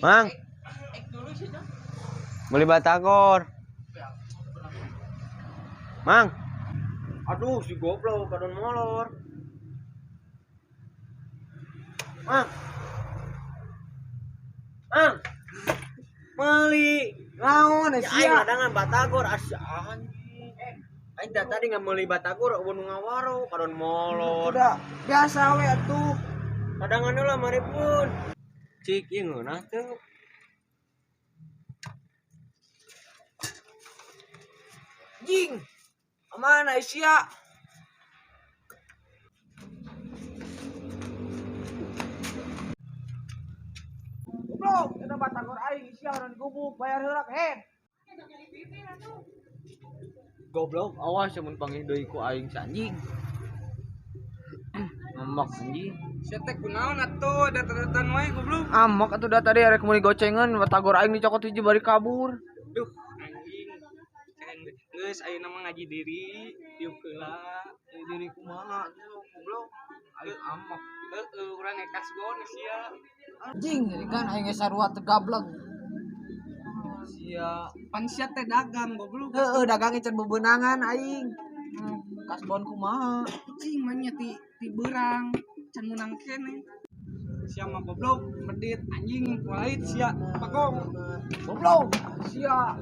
Mang. Beli batagor. Mang. Aduh, si goblok kadon molor. Mang. Mang. Meuli. Naon Ya aing ladangan batagor asa anjing. Aing tadi nggak meuli batagor eueuh nu ngawaro kadon molor. Udah biasa we atuh. Ladangan heula maripun. Cik ieu ngeunah teu. Jing. Mana sia? Goblok, eta batagor aing sia urang digubuk, bayar heula head. Goblok, awas mun panggih deui ku aing si anjing. Ngambek anjing. Sia teh kunaon atuh data-datan wae goblok. Amok atuh da tadi arek meuli gocengan batagor aing dicokot hiji bari kabur. Duh, anjing. Geus ayeuna mah ngaji diri, diuk heula. Diri kumaha atuh goblok. Aing amok. Heeh, urang ge kasgon sia. Anjing, jadi kan aing geus sarua teu gablek. Sia. Pan sia teh dagang goblok. Heeh, dagang can bebenangan aing. Kasbon kumaha? Anjing mah nya ti beurang, can meunang keneh. Sia mah goblok, medit anjing, pahit sia, pakong. Goblok, sia.